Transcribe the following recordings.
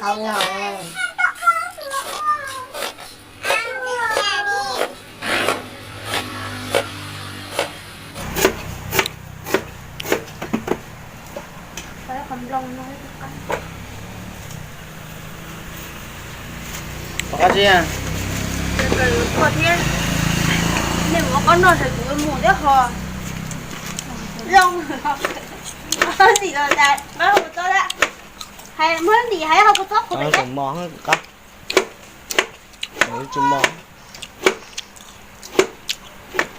Qau yog. Qab tsi? Nej mus ua qab noj ces kuv mus thiab ho. Zoo, sim los tas, muab kuv txob lawm. Hais muab ntim hais ho kuv txob qhuav pem teb. Tsis mos.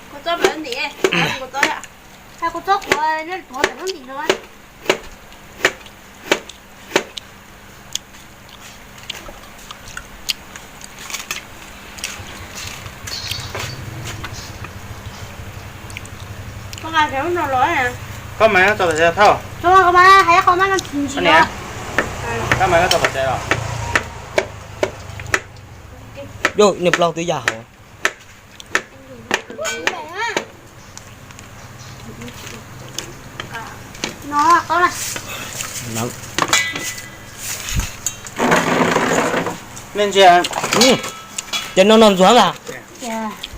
Kuv txob pem ntim, kuv txob, hais kuv txob qhuav nej tuav pem lub ntim no. Koj mas txog pem tsev thauj. Koj mas hais qhov mas no tsis ntsis. Koj mas koj txog pem tsev los. Yus niag plaub twb ya hauv. Nej ntsia, ces no no ntxuav mas.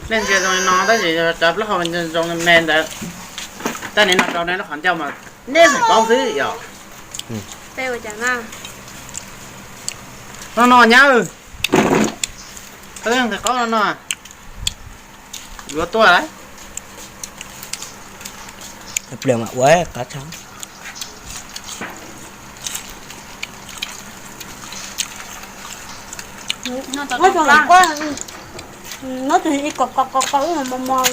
Nej ntsia zoo li no tab sis cov plaub hau zoo me ntawd, tab sis no rau nej lub qhov ncauj mas nej tseem paub xwb yom. No no nyab, qhov nqhis qaub no no. Yuav tuaj lawm. Pliag mas ua qab tshaj. Nyob twg ib kos kos kos kos ub mos mos,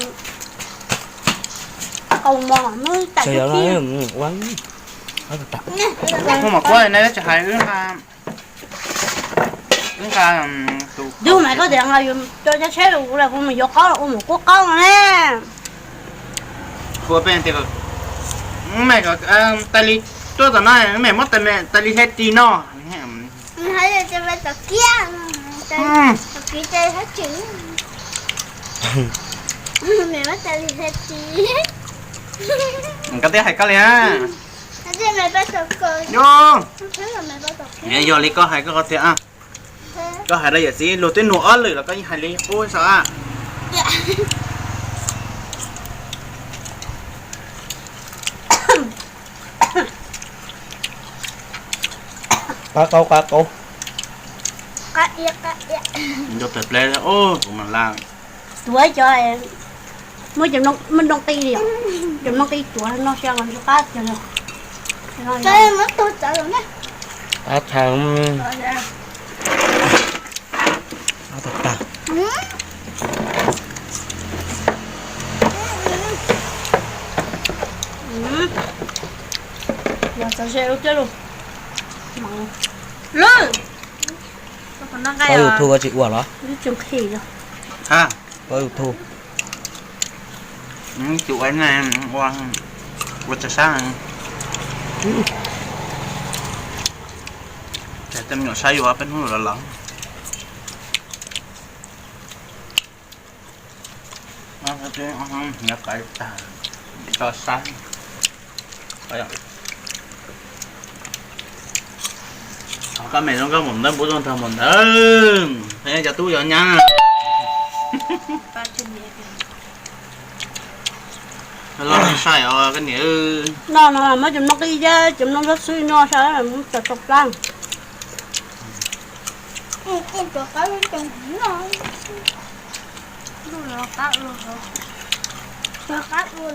qau mos muab tam tib. Ua, mus mas kuab nej tsis hais wb nqa, wb nqa tus. Yus mas koj tias nqa yus cov tsheb rau kuv los kuv mus yuav qaub los ua mus kuab qaub no ne. Hu peb tias, mej tais li tuaj tom no, mej muab tais li hej tis no. Koj twb hais koj li. Yog, yog li koj hais koj qhov tiag. Koj hais rau yawm txiv luag twb nug ob lwm los koj yeej hais li qub saum a. Qab qaub qab qaub. Nco tawm ple, kuv mas la. Tuav cov muab cov mloog qi li, cov mloog qi tuav no xyaw los ntshe qab tiag. Qab tshaj. Qab tag tag. Los txog ze lub tiab lug. Lub, koj YouTube koj tsis ua los? Lub tsis nqhis os. Ha, koj YouTube. Tsis ua, ua tsis sab. Ces tej me nyuam saib yuav peb hnub los los. Nyob qais tag, tso saib. Koj me zoo nkauj npaum ntawd, npum zoo tag npaum ntawd, cov tub cov nyab. Los saib os koj niam. No no muab cov mloog qi thiab cov mloog zab xwb noj saib, muab tso tsau plab. Qab ua, qab ua.